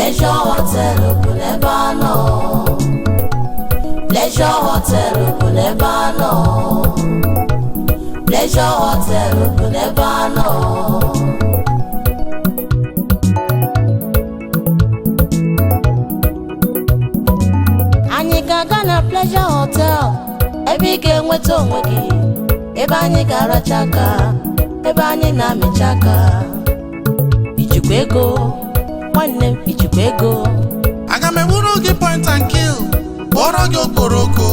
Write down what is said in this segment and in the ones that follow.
Pleasure Hotel bụ n'ebe a nọ. Pleasure Hotel bụ n'ebe a nọ. Pleasure Hotel bụ n'ebe a nọ. Anyị ga-aga na Pleasure Hotel, ebe ị ga-enweta onwe gị, ebe anyị ga-aracha aka, ebe anyị na-amịcha aka. Ijikwa ego, nwanne m, ijikwa ego? Aga m egburu gị point and kill, kpọrọ gị okporoko,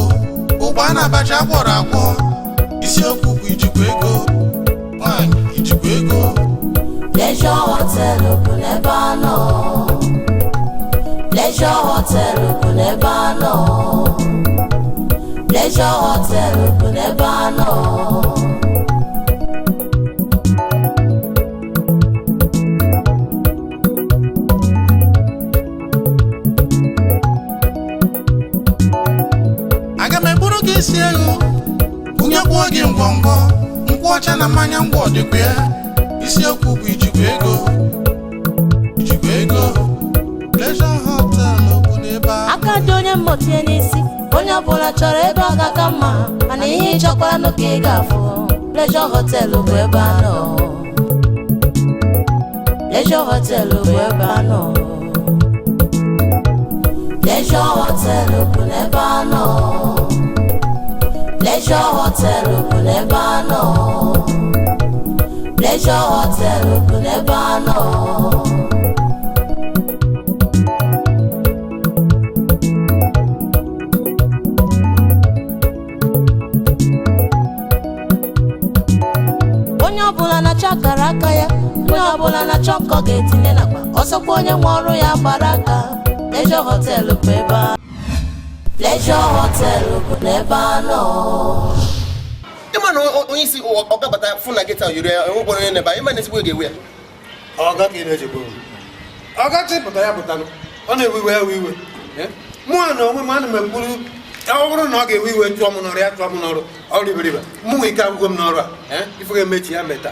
ụgba na abacha agwọrọ agwọ. Isiokwu bụ ijikwa ego, nwanyị, ijikwa ego? Pleasure Hotel bụ n'ebe a nọ. Pleasure Hotel bụ n'ebe a nọ. Pleasure Hotel bụ n'ebe a nọ. Aga m egburu gị isi ewu, bunyekwuo gị ngwongwo nkwụ ọcha na mmanya ngwọ dịkwa ya. Isiokwu bụ ijikwa ego, ijikwa ego? Pleasure Hotel bụ n'ebe a. Aka dị onye mmotie n'isi, onye ọbụla chọrọ ebe ọ ga-aka mma, mana ihe ị chọkwara nụ ka ị ga-afụ. Pleasure Hotel bụ ebe a nọ. Pleasure Hotel bụ ebe a nọ. Pleasure Hotel bụ n'ebe a nọ. Pleasure Hotel bụ n'ebe a nọ. Pleasure Hotel bụ n'ebe a nọ. Onye ọbụla na-achọ akara aka ya, onye ọbụla na-achọ nkọ ga-etinye nakwa ọsọkwa onye nwe ọrụ ya gbara aka. Pleasure Hotel bụ ebe a. Pleasure Hotel bụ n'ebe a nọ. Ịma na onye isi ọ gabata fụ na gate ahụ yiri ya, enwekwana onye na-ebe, ịma na ezigbo ga-ewe ya. Ọga ka ị na-echegbu onwe. Ọga chịpụta ya pụtanụ, ọ na-ewe iwe, ewe iwe. Mụ na onwe m ana m ekwuru, ọ bụrụ na ọ ga-ewe iwe chụọ m n'ọrụ, ya chụọ m n'ọrụ. Ọrụ iberibe mụ nwe ike agwụgwọ m n'ọrụ a. Ife ga-emechi ya meta.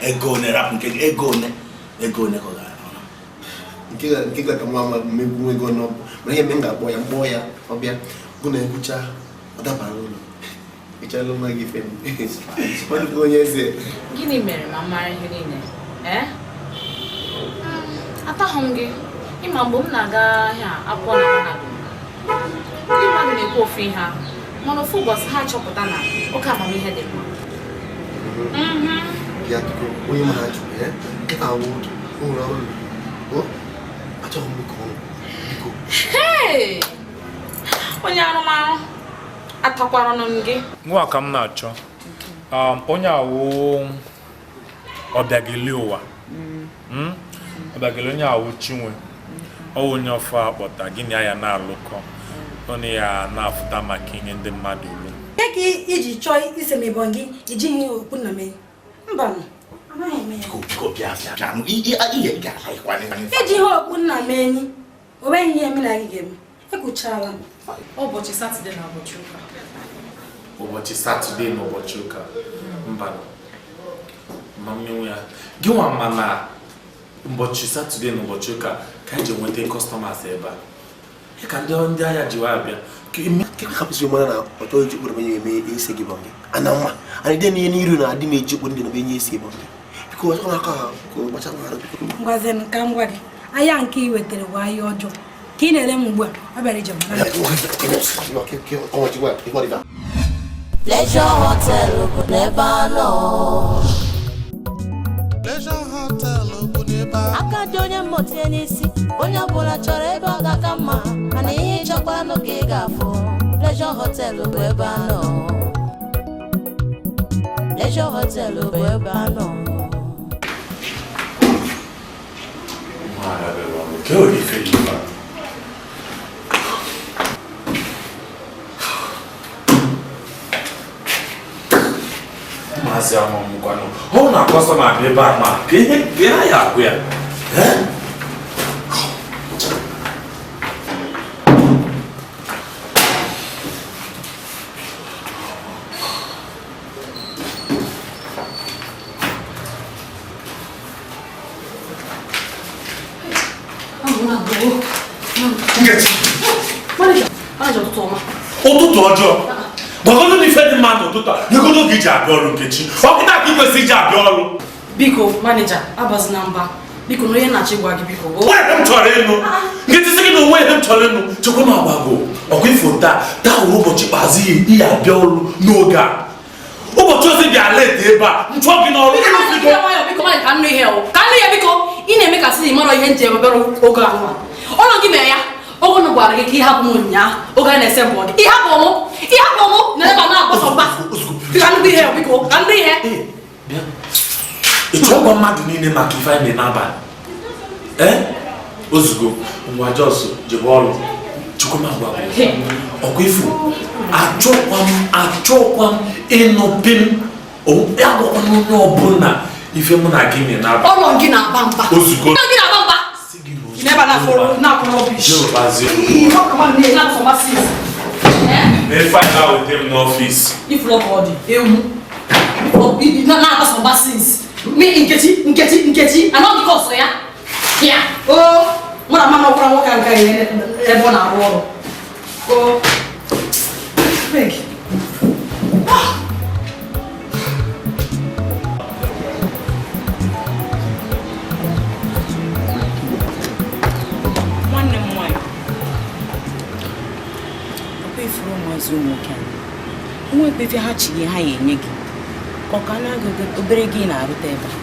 Ego one rapụ nke gị, ego one, ego one ka ọ ga-arụ? Nke ga ka nwa ama mmegbu nwa ego n'ọbụ, mana ihe eme m ga-akpọ ya, mkpọọ ya, ọ bịa gụ na ekwucha, ọ dabara ụlọ ịchala nwa gị ife m. Ọ dịka onye eze. Gịnị mere ma mara ihe niile? Ee, atahụ m gị. Ịma mgbe m na-aga ahịa akwụkwọ na mahadum, ndị mmadụ na-ekwu ofu ihe ahụ, mana ofu ụbọchị ha achọpụta na oke amamihe dị mma. Bịa biko, onye mahadum ya nkịta awụ oge o nwere ọrụ o achọghị m ka ọrụ, biko. Hey! Onye arụmarụ atakwaranụ m gị. Nwa ka m na-achọ. Onye awụ ọbịageli ụwa. Ọbịageli onye awụ Chinwe ọwụ onye ọfọ akpọta gịnị ya na-alụkọ onye ya na-afụta maka inye ndị mmadụ uru. Nke ka iji chọọ ise m ịbọn gị, ijighị okpu nna m enyi. Mba nụ, anaghị eme ya. Biko, biko, bịa, bịa, bịa nụ. Ihe ị ga-ala Iji ihe okpu nna m enyi, o nweghị ihe mụ na gị ga-eme. Ekwuchala m. Ụbọchị Satọde na ụbọchị ụka. Ụbọchị Satọde na ụbọchị ụka, mba, ma mmenwu ya gị nwa, mana ụbọchị Satọde na ụbọchị ụka ka anyị ji enweta customers ebe a. Ya ka ndị ahịa ji wee bịa. Ka Nke ka kwesịrị mara na ọ chọghị iji okpuru enye eme ese gị bụ gị ana mma ana dị n'ihe n'iru na adị m eji okpuru ndị na enye ese bụ gị. Biko, ọzọ na-akọ ha ka ọ gbachara arụ, biko. Ngwazie ka m gwa gị, ahịa nke ị wetara bụ ahịa ọjọọ ka ị na-ere m ugbu a. Ọ bịara ije mara m. Pleasure Hotel bụ n'ebe a nọ. Pleasure Hotel bụ n'ebe a. Aka dị onye mmotie n'isi, onye ọbụla chọrọ ebe ọ ga-aka mma, mana ihe ị chọkwara nụ ka ị ga-afụ. Pleasure Hotel bụ ebe a nọ. Pleasure Hotel bụ ebe a nọ. Nwa arabere ọrụ ka o ife dị ife a. Maazị amamkwanụ ọ na customer abịa ebe a, ma ka ihe bịa ya agwụ ya. Eh? Nkechi. Manager, ụtụtụ ọma. Ụtụtụ ọjọọ. Gwagodu m ife dị mma n'ụtụtụ a. Nyegodu oge iji abịa ọrụ, Nkechi. Ọ kịta ka ị kwesịrị iji abịa ọrụ. Biko, manager, abazina mba. Biko, na onye na-achọ ịgwa gị, biko. Onwe ihe m chọrọ ịnụ. Nkechi sị gị na onwe ihe m chọrọ ịnụ. Chekwa m agbago. Ọkwa ifo taa. Taa wụ ụbọchị ikpeazụ ị ya abịa ọrụ n'oge a. Ụbọchị ozi bịa late ebe a. M chụọ gị n'ọrụ. Biko, biko, manager, ka nnu ihe o. Ka nnu ihe, biko. Ị na-eme ka sị mara ihe nji ebebere oge ahụ. Ọnụ gị mere ya. Oge unu gwara gị ka ịhapụ m ụnyaahụ oge a na-ese mbọ gị. Ịhapụ mụ. Ịhapụ mụ. Na ebe a na-agbasa mgba. Biko, ka nnu ihe o, biko. Ka nnu ihe. Ị chọọ gwa mmadụ niile maka ife anyị mere n'abalị. Ee? Ozugbo ngwa Jos jebe ọrụ. Chukwu m agwa gị. Ọkwa ifo achọkwa m ịnụ pim agwakwa m onye ọbụla ife mụ na gị mere n'abalị. Ọnụ gị na-aba mba. Ozugbo. Ọnụ gị na-aba mba. Ị na-ebe a na-afụ rubbish. Jerobazie. Ihe ọ kama na-afụ masị. Ife anyị na-weta m n'ọfịs. Ifuru ọkụ ọ dị ewu. Na-agbasa mgba since. Mi Nkechi, Nkechi, Nkechi, anọ gị ka ọsọ ya. Ya, o, mụ na mama gwara nwoke a nke ebe ọ na-arụ ọrụ. O, beg. Nwanne m nwaanyị, ọkwa ifuru ụmụazị ụmụ nwoke anyị nwa ekpefe ha chi gị ha ya enye gị ka ọ ka na-agụ obere gị na-arụta ebe a.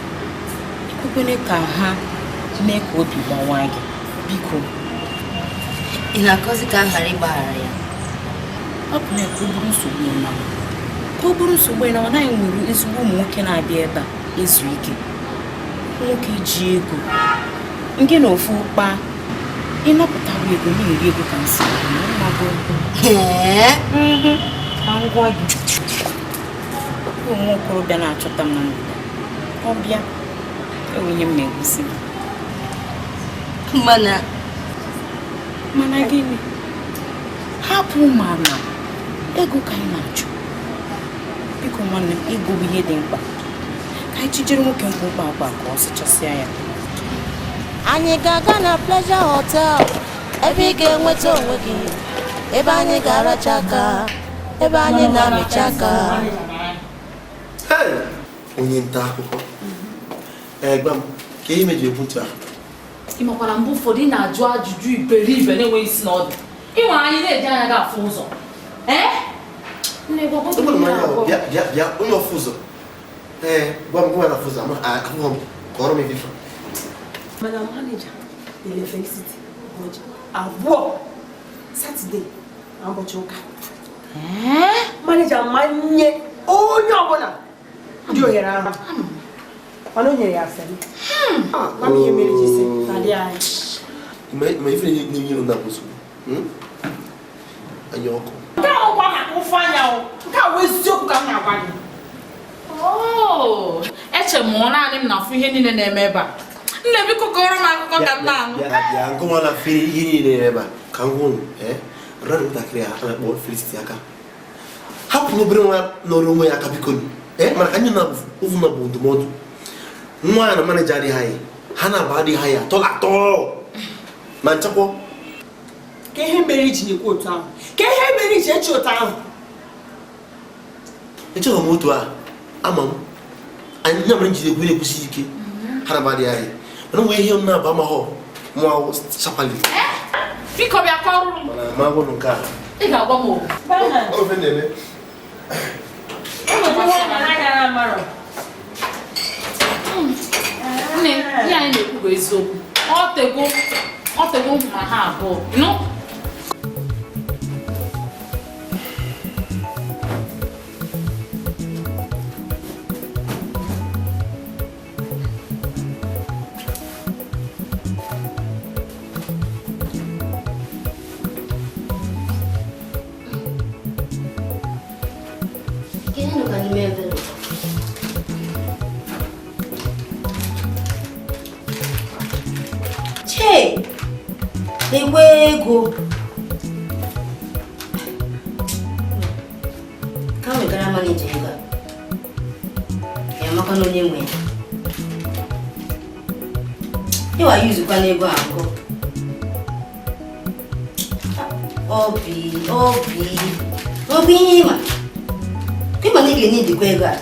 Ekwekwene ka ha mee ka obi gbawaa gị, biko. Ị na-akọzi ka m ghara ịgbaghara ya? Ọ bụ na ka o bụrụ nsogbu ya na ka o bụrụ nsogbu ya na ọ naghị nwere ezigbo ụmụ nwoke na-abịa ebe a ezu ike. Nwoke ji ego nke na ofu kpa ịnapụtara ego na-eri ego ka nsị ka m gwa gị, ụmụ okorobịa na-achọta m na mgbede ọ bịa enwe ihe m na-egosi gị. Mana gịnị? Hapụ mana ego ka anyị na-achọ. Biko nwanne m, ego bụ ihe dị mkpa. Ka anyị chijere nwoke mkpụmkpụ akwa ka ọ sụchasịa ya. Anyị ga-aga na Pleasure Hotel ebe ị ga-enweta onwe gị, ebe anyị ga-aracha aka, ebe anyị na-amịcha aka. Onye nta akụkọ. Ee, gwa m ka ihe mejiri ekwentị ahụ. Ị makwara mgbe ụfọdụ ị na-ajụ ajụjụ iberibe na-enweghị isi na ọdụ. Ị nwere anyị na-eji anya gị afụ ụzọ. Ee? Nne, gwa Bịa, bịa, bịa, onye ọfụ ụzọ. Ee, gwa m gwa na afụ ụzọ, ahụghọ m ka ọrụ m efifa. Mana manager nyere Felicity ụbọchị abụọ, Satọde na ụbọchị ụka. Manager manye onye ọbụla dị ohere ahụ. Mana o nyere ya asịrị. Gwa m ihe mere ji sị na dị anyị. Ma ife na-enye na nsogbu. Anya ọkụ. Nke a ụkwa maka ụfụ anya o. Nke a wụ eziokwu ka m na-agwa gị. Eche m ọ naanị m na-afụ ihe niile na-eme ebe a. Nne, biko kọrọ m akụkọ ka m na-anụ. Bịa, ngụnwa na fere ihe niile ebe a ka m gwa unu, rara nwatakịrị a na-akpọ Felicity aka. Hapụ obere nwa nọrọ onwe ya aka, biko. Mana ka anyị na ofu na bụ ndụmọdụ. Nwa ya na maneja adịghị anyị, ha na-agba adịghị anyị atọ atọ ma nchekwa. Ka ihe mere iji na-ekwu otu ahụ? Ka ihe mere iji eche otu ahụ? Echeghị m otu a, ama m anyị na mere njide ekwu na-ekwusi ike ha na-agba adịghị anyị, mana nwee ihe m na-aba amaghọ mụ chapali. Biko bịa kọrọ m. Mana ma gwụrụ nke a. Ị ga-agwa m okwu. Ofe na-eme. Nne, ihe anyị na-ekwu bụ eziokwu. Ọ tego ma ha abụọ. Nụ? Chee, lekwa ego ka m wegara maneja ego a, ya maka na onye nwe ya. Ịwa yuzukwa n'ego a nkọ. Obi, Obi. Obi ihe ịma. Ịma na ị ga-enye ego a.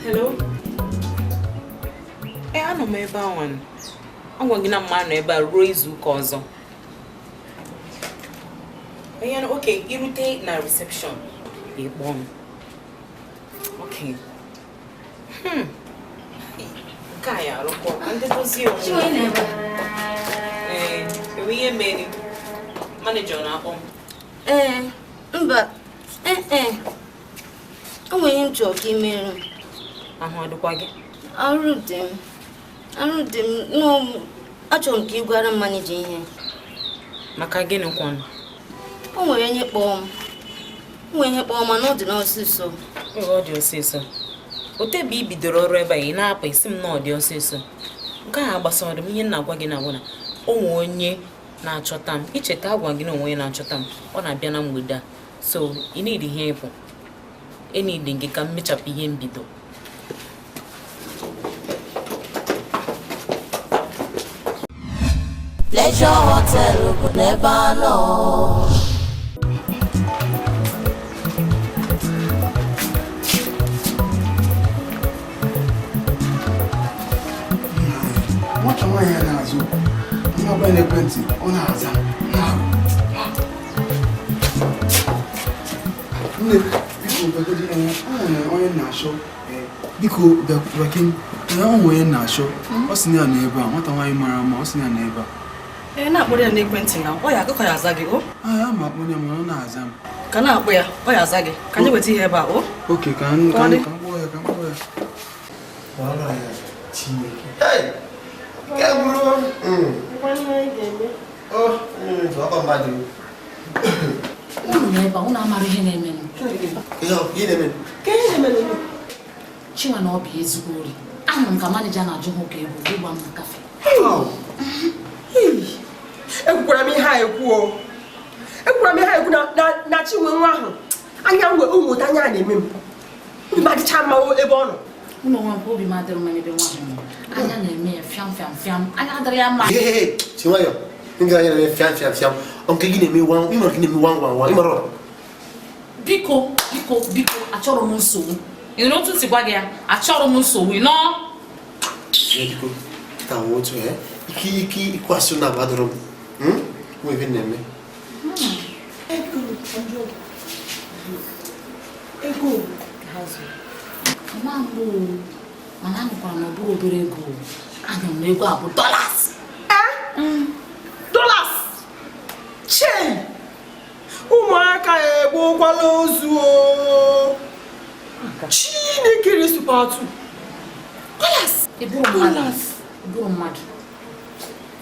Hello? Ee, anọ m ebe a nwanne. Agwa gị na mma nọ ebe a ruo izu ụka ọzọ. Onye oke irute na reception. Ịkpọ m. Okay. Nke a ya arụkọ ka ndị dozie onwe. Ee, enwe ihe mere. Manager ọ na-akpọ m. Ee, mba. Ee. O nwere ihe m chọrọ ka ị mere m. Ahụ adịkwa gị? Arụ dị m. Achọrọ m ka ị gwara m manija ihe. Maka gịnị kwanụ? O nwere onye kpọọ m. Mana ọ dị n'ọsịsọ. Ọ dị ọsịsọ. Otebe i bidoro ọrụ ebe a ị na-apụ isi m na ọ dị ọsịsọ. Nke a gbasara m ihe m na-agwa gị na abụ na o nwee onye na-achọta m. Icheta agwa gị na onwe onye na-achọta m. Ọ na-abịa na mgbede a. So, ị need ihe ịpụ. E need gị ka m mechapụ ihe mbido. Pleasure Hotel bụ n'ebe a nọ. Nwata nwaanyị a na-azụ onye ọbụla n'ekwentị ọ na-aza nne biko bịagodi onye na-achọ biko bịakin onye na-achọ ọ sị na ya nọ ebe a nwata nwaanyị mara mma ọ sị na ya nọ ebe a. Ee, na-akpọrọ ya n'ekwentị na ọ ya akụkọ ya aza gị o. Aa, ma akpọ ya mana ọ na-aza m. Ka na-akpọ ya, ọ ya aza gị. Ka anyị weta ihe ebe a o. Oke, ka m kpọọ ya, ka m kpọọ ya. Chineke. Hey! Nke bụrụ unu nọ ebe a, unu amara ihe na-emenụ. Chinwe na ọ bụ ezigbo ori. Ahụrụ m ka manija na-ajụ nwoke ego ịgba m na kafe. Ekwukwara m ihe a ekwu o. Ekwukwara m ihe a ekwu na Chinwe nwa ahụ anya nwe ụmụta anya na-eme m. Obi m adịcha mma ebe ọ nọ. Ụlọ nwa nke obi m adịrị mma n'ebe nwa ahụ nọ. Anya na-eme ya fiam fiam fiam. Anya adịrị ya mma. Chinwayọ, ndị anya na-eme fiam fiam fiam. Nke gị na-eme wan, ịmara gị na-eme wan wan wan, ịmara ọ. Biko, biko, biko, achọrọ m nsogbu. Ị nụrụ otu si gwa gị ya, achọrọ m nsogbu, ị nọ? Biko, kịta nwa otu, ike ike ịkwasị na agbadoro m. Nwa ebe na-eme. Ego. Mama mbụ, mana anụkwara na ọ bụrụ obere ego. Anụrụ m na ego a bụ dollars. Dollars! Chei! Ụmụaka egbukwala ozu o! Chineke resupatu! Dollars! Dollars! Bụrụ mmadụ.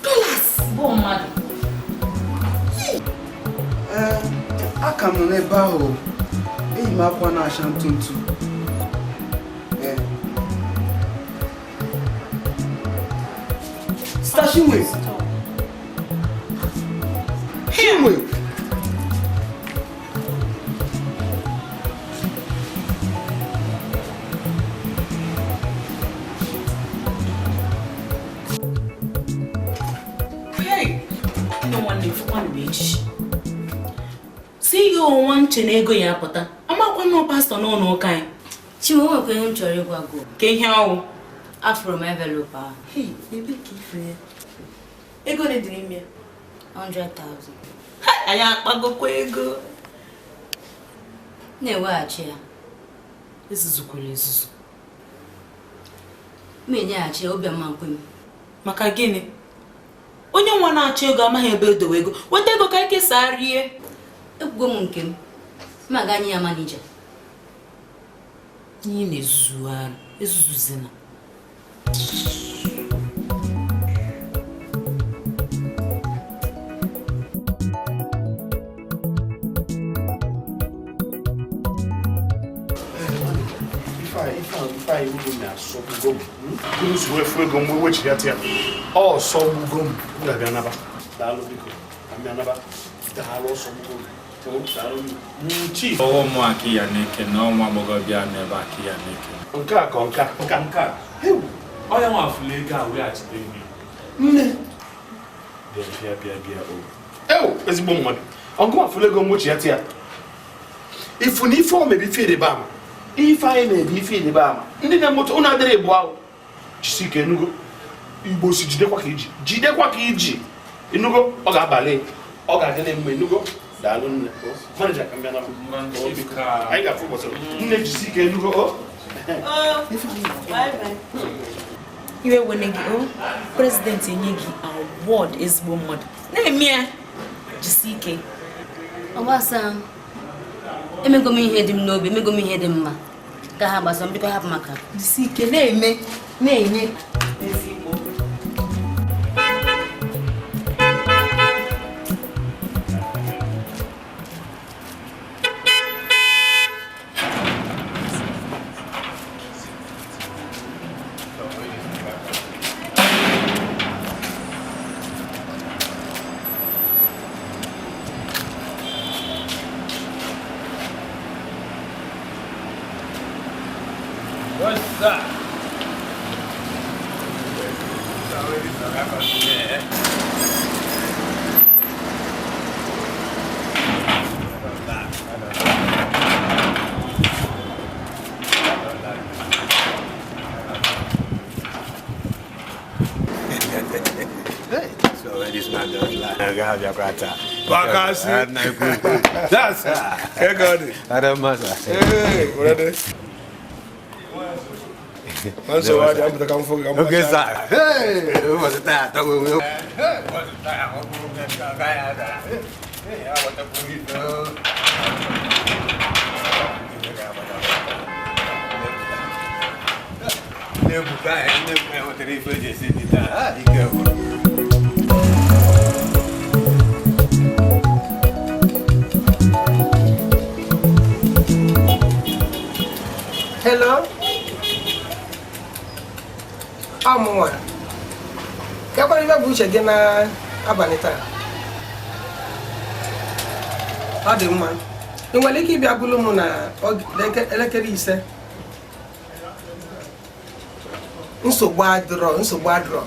Dollars! Bụrụ mmadụ. Ee, aka m nọ n'ebe ahụ. Eyi m akwa na-acha ntụ ntụ. Star Chinwe! Chinwe! Hey! Nne nwanne fụkwanụ bụ echichi. Si ihe onwa nche na ego ya apụta. Amakwa nọ pastọ n'ụlọ ụka anyị. Chinwe, o nwekwa ihe m chọrọ ịgwa gị. Ka ihe ọwụ. Afụrụ m envelope ahụ. Ego ole dị n'ime ya? 100,000. Anyị akpagokwa ego. Na-eweghachi ya. Ezuzukwala ezuzu. M enyeghachi ya obi ọma nkwe m. Maka gịnị? Onye nwa na-achọ ego amaghị ebe edowe ego. Weta ego ka anyị kesaa rie. Ekwugo m nke m. M aga nye ya manija. Ihe na-ezuzugharị. Ezuzuzina. Ego m wechighata ya ọsọ gbugo m ga-abịa naba. Daalụ biko, abịa naba. Daalụ, ọsọ gbugo m. Chief. Ọwọ́ mụ aka ya n'eke na ọnwa agbọghọbịa n'ebe aka ya n'eke. Nke a ka nke a nke a. Ọ ya nwa afụla ego a weghachite nne. Nne. Bịa bịa bịa bịa o. Ew, ezigbo mmadụ. Ọgụ afụla ego m wechighata ya. Ifu na ife ọ mebi ife ịrịba ama. Ife anyị na-ebi ife ịrịba ama. Ndị na-emoto ụnụ adịrị ebu ahụ. Jisi ike enugo. Igbo si jidekwa ka iji. Jidekwa ka iji. Enugo, ọ ga-abalị. Ọ ga-adị na mma enugo. Daalụ nne. Manager ka m bịa na anyị ga-afụ ụbọchị. Nne jisi ike enugo o. Iwe wene gị o, prezidenti enye gị awọd ezigbo mmadụ. Na-eme ya, jisi ike. Ọgbasa m, emego m ihe dị m n'obi, emego m ihe dị mma. Ka ha gbasa m, biko hapụ maka. Jisi ike na-eme, na-enye. Ezigbo. What's that? So this man does lie. I have your brother. Bakasi. That's it. Got it. I don't matter. Hey, brother. Okay, sir. Hey, what's that? Hey, what's that? Hello? Ọmụnwa kekwara ibe bụ uche gị n'abalị taa? Ọ dị mma. Ị nwere ike ịbịa bulu m na elekere 5? Nsogbu adịrọ, nsogbu adịrọ.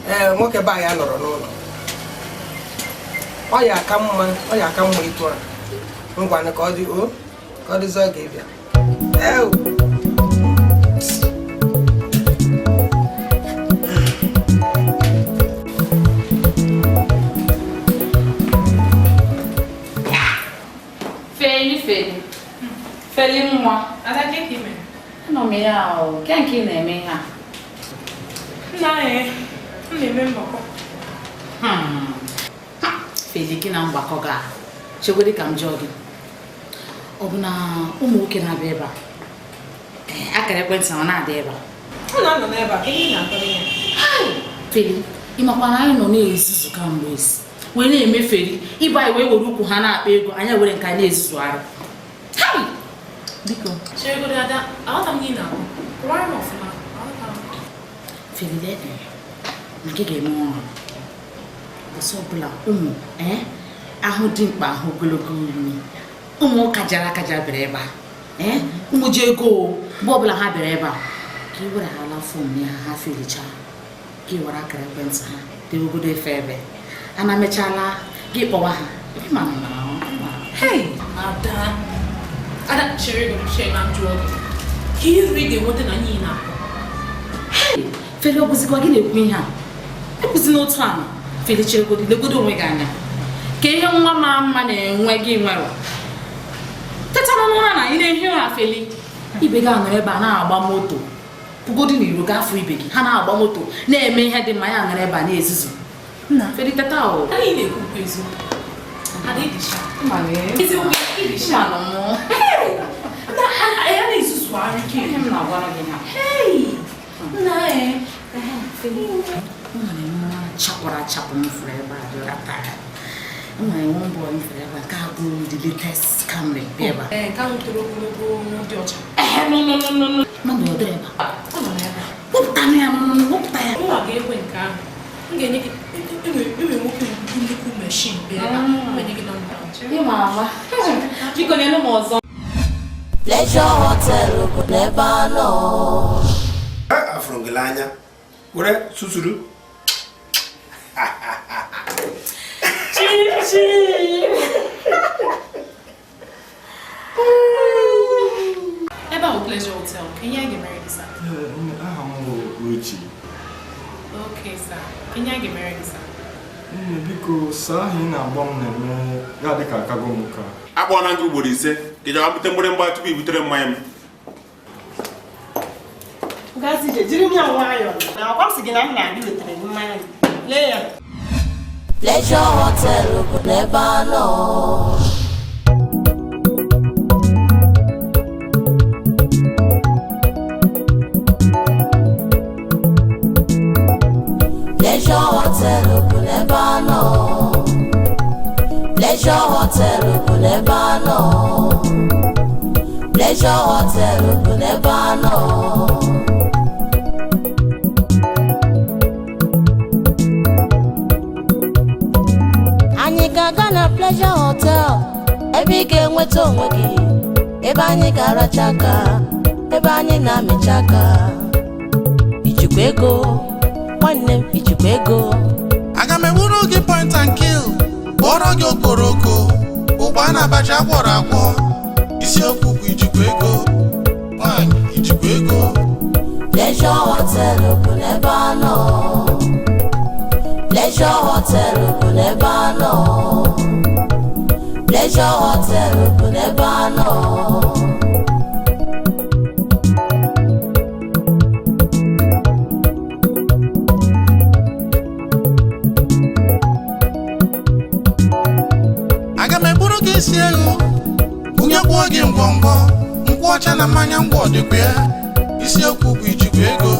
Ee, nwoke be anyị nọrọ n'ụlọ. Ọ ya aka mma, ọ ya aka mma ịtụ a. Ngwanụ ka ọ dị o, ka ọ dịzị ọ ga-ebịa. Ew. Feli feli. Feli nwa. Ada ke ka ime? Anọ m ya o. Ke nke ị na-eme ihe a? Nna anyị, m na-eme mgbakọ. Feli gị na mgbakọ ga chegodi ka m jụọ gị. Ọ bụ na ụmụ nwoke na-abịa ebe a? Akara ekwentị ọ na-adị ebe a? Ọ na-anọ n'ebe a, ka ihe na-akọrọ ya. Feli, ị makwa na anyị nọ na-ezuzu kamgbe esi wee na-eme feli ịba anyị wee were ukwu ha na-akpa ego anyị were nke anyị na-ezuzugharị. Biko. Cheregodo Ada, aghọta m ihe ị na-akọ. Kọwara m ọfụma, aghọta m. Feli lee na gị ga-eme ọrụ. Ụbọchị ọbụla ụmụ ahụ dị mkpa ahụ ogologo imi ụmụ kajara akaja bịara ebe a ụmụ ji ego mgbe ọbụla ha bịara ebe a ka ị were hala fon ya ha felichaa ka ị were akara ekwentị ha dewegodo efe ebe a na mechala gị kpọwa ha. Hey, Ada, Ada, chere chere na njụọ gị. Ka iru ị ga-enweta na anyị na-akọ. Feli, ọ bụzikwa gị na-ekwu ihe a? Ekwuzi n'otu ala. Feli, cheregodo, legodo onwe gị anya. Ka ihe nwa ma mma na-enwe gị nwere. Teta n'ụra na ị na-ehi ụra Feli. Ibe gị anọrọ ebe a na-agba moto. Pụgodu n'iro gafee ibe gị. Ha na-agba moto na-eme ihe dị mma ya anọrọ ebe a na-ezuzu. Nna, Feli teta o. Anyị na-ekwu eziokwu. Ada ịdị sharp. Eziokwu ịdị sharp. Ya na-ezuzu. tụgharị ke. Ihe m na-agwara gị ha. Hey! Nna anyị. Nwere nwa chakwara achapụ m fụrụ ebe a dịra taa. Nwere nwa mbọ m fụrụ ebe a nke a bụ the latest Camry bịa ebe a. Ee, nke ahụ toro ogologo dị ọcha. Ehe, no, no, no, no, no. Mama, ọ dịrị ebe a. Ọ nọ n'ebe a. Wepụta ya, no, no, no, wepụta ya. Nwa ga-ewe nke ahụ. M ga-enye gị enwere nwoke nnukwu meshin bịa ebe a. M ga-enye gị nọmba. Ịma ama. Biko nyere m ọzọ. Pleasure Hotel bụ n'ebe a nọ. Afụrụ m gị n'anya were susuru. Chief, chief. Ebe a bụ Pleasure Hotel. Ka ihe a ga-emere gị sir? Aha m bụ Uche. Okay, sir. Ka ihe a ga-emere gị sir? Nne biko saa ahụ ị na-agba m na-eme ya dị ka akago m ka. Akpọọla gị ugboro 5 ka ị jawa bute mgbịrịmgba tupu i butere mmanya m. Gazi jiri m ya nwayọọ na akwa m sị gị na m na-abịa wetara gị mmanya gị. Lee ya. Pleasure Hotel bụ n'ebe a nọ. Pleasure Hotel bụ n'ebe a nọ. Pleasure Hotel bụ n'ebe a nọ. Pleasure Hotel bụ n'ebe a nọ. Anyị ga-aga na Pleasure Hotel ebe ị ga-enweta onwe gị, ebe anyị ga-aracha aka, ebe anyị na-amịcha aka. Ijikwa ego, nwanne m, ijikwa ego. Aga m egburu gị point and kill, kpọrọ gị okporoko, ụgba na abacha agwọrọ agwọ. Isiokwu bụ ijikwa ego, nwanyị ijikwa ego. Pleasure Hotel bụ n'ebe a nọ. Pleasure Hotel bụ n'ebe a nọ. Pleasure Hotel bụ n'ebe a nọ. Aga m egburu gị isi ewu, bunyekwuo gị ngwongwo, nkwụ ọcha na mmanya ngwọ dịkwa ya. Isiokwu bụ ijikwa ego,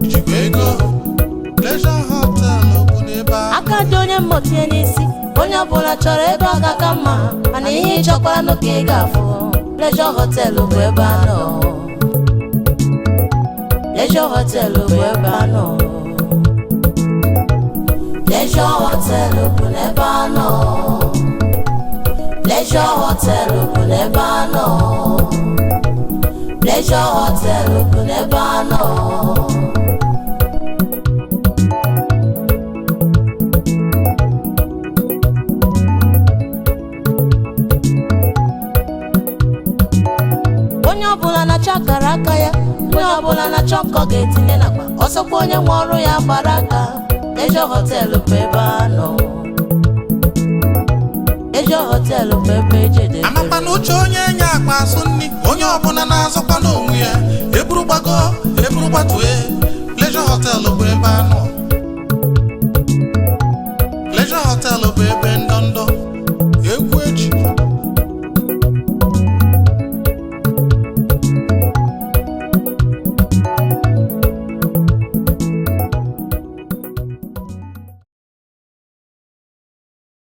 ijikwa ego. Pleasure Hotel bụ n'ebe a. Aka dị onye mmotie n'isi, onye ọbụla chọrọ ebe ọ ga-aka mma, mana ihe ị chọkwara nụ ka ị ga-afụ. Pleasure Hotel bụ ebe a nọ. Pleasure Hotel bụ ebe a nọ. Pleasure Hotel bụ n'ebe a nọ. Pleasure Hotel bụ n'ebe a nọ. Pleasure Hotel bụ n'ebe a nọ. Onye ọbụla na-achọ akara aka ya, onye ọbụla na-achọ nkọ ga-etinye nakwa ọsọkwa onye nwe ọrụ ya gbara aka. Pleasure Hotel bụ ebe a nọ. Pleasure Hotel bụ ebe ejedebere. Amakwa na uche onye nye akpa asụ nri, onye ọbụla na-azọkwa n'onwe ya. Eburu gbago, eburu gbatue. Pleasure Hotel bụ ebe a nọ.